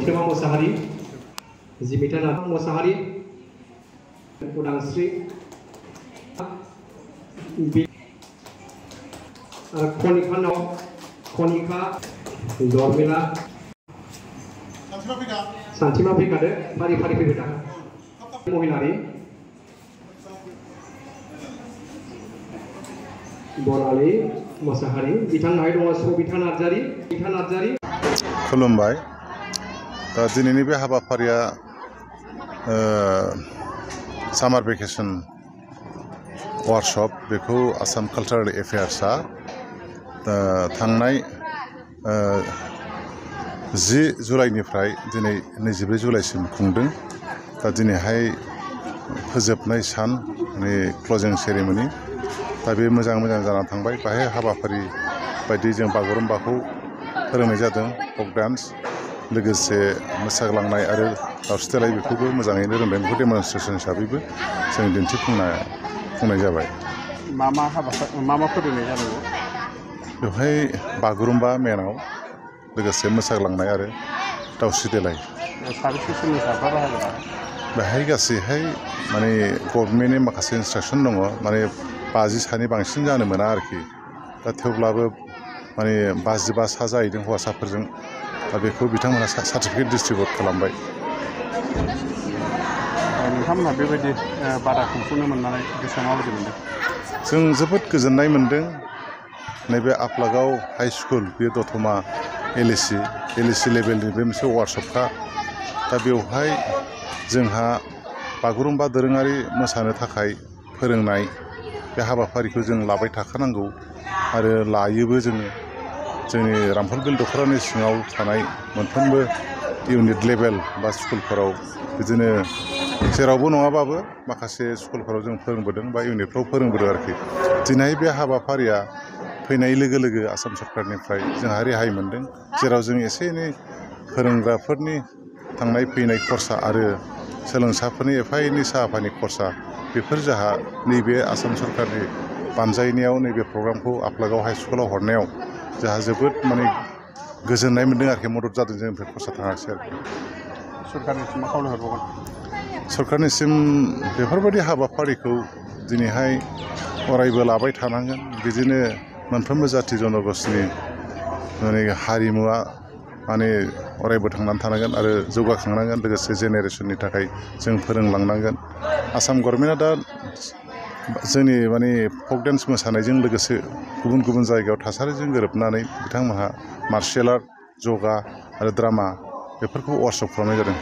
Rosema Mosahari, Zimitana Mosahari, Udangsri, Konika No, Konika, Dormila, Santima Picade, Pari Picada, Mohilari, Borali, Mosahari, Bitan Night was Bitan Adjari, खुलुमबाय दा दिनैनि बे हाबाफारिया सामार vacation workshop बेखौ Assam cultural एफेयार्सआ थांनाय 10 जुलाइनिफ्राय दिनै 24 जुलाइसिम खुंदों दा दिनैहाय फोजोबनाय सान क्लोजिं सेरेमनि दा बे मोजां जाना थांबाय बाहाय हाबाफारि बायदि जों बागुरुम्बाखौ फोरोंनाय जादों फक डान्स लोगोसे मोसाग्लांनाय आरो दावस्रि देलाय बेखौबो मोजाङैनो रोंदों बेखौ डेमनस्ट्रेसन हिसाबैबो जों दिन्थिफुंनाय जाबाय मा फोरोंनाय जादों बेवहाय बागुरुम्बा मेनाव लोगोसे मोसाग्लांनाय आरो दावस्रि देलाय साबेसे सोलोंसाफ्रा बाहागो लादों बेहाय गासैहाय माने गभर्नमेन्टनि माखासे इन्सट्राक्सन दङ माने 50 सानि बांसिन जानो मोना आरोखि दा थेवब्लाबो माने 55 सा जाहैदों हौवासाफोरजों दा बेखौ बिथांमोना सार्टिफिकेट डिस्ट्रिबिउट खालामबाय नोंथांमोनहा बेबायदि बादा खुंफुंनो मोननानै गोसोआ माबायदि मोनदों जों जोबोद गोजोननाय मोनदों नैबे आफलागाव हाई स्कुल बे दतमा एलएसि लेभेलनि बे मोनसे वार्कशपखा दा बेवहाय जोंहा बागुरुम्बा दोरोङारि मोसानो थाखाय फोरोंनाय बे हाबाफारिखौ जों लाबाय थाखानांगौ आरो लायोबो जोंनि रामफलबिल दख'रानि सिङाव थानाय मोनफ्रोमबो इउनिट लेभेल बा स्कुलफोराव बिदिनो जेरावबो नङाबाबो माखासे स्कुलफोराव जों फोरोंबोदों बा इउनिटफ्राव फोरोंबोदों आरोखि दिनै बे हाबाफारिया फैनाय लोगो लोगो आसाम सरकारनिफ्राय जोंहा रेहाय मोनदों जेराव जों एसे एनै फोरोंग्राफोरनि थांनाय फैनाय खरसा आरो सोलोंसाफोरनि एफा एनै साहाफानि खरसा बेफोर जोंहा नैबे आसाम सरकारनि बानजायनायाव नैबे प्रग्रामखौ आफलागाव हाई स्कुलाव हरनायाव जोंहा जोबोद माने गोजोननाय मोनदों आरोखि मदद जादों जोंनिफ्राय खरसा थाङाखिसै आरोखि सरकारनिसिम मा खावलायहरबावगोन सरकारनिसिम बेफोरबायदि हाबाफारिखौ दिनैहाय अरायबो लाबाय थानांगोन बिदिनो मोनफ्रोमबो जाथि जनगोष्ठीनि माने हारिमुआ माने अरायबो थांनानै थानांगोन आरो जौगाखांनांगोन लोगोसे जेनेरेसननि थाखाय जों फोरोंलांनांगोन आसाम गभर्नमेन्टआ दा जोंनि माने फक डान्स मोसानायजों लोगोसे गुबुन जायगायाव थासारिजों गोरोबनानै बिथांमोनहा मार्शियेल आर्ट जगा आरो ड्रामा बेफोरखौ वार्कशप खालामनाय जादों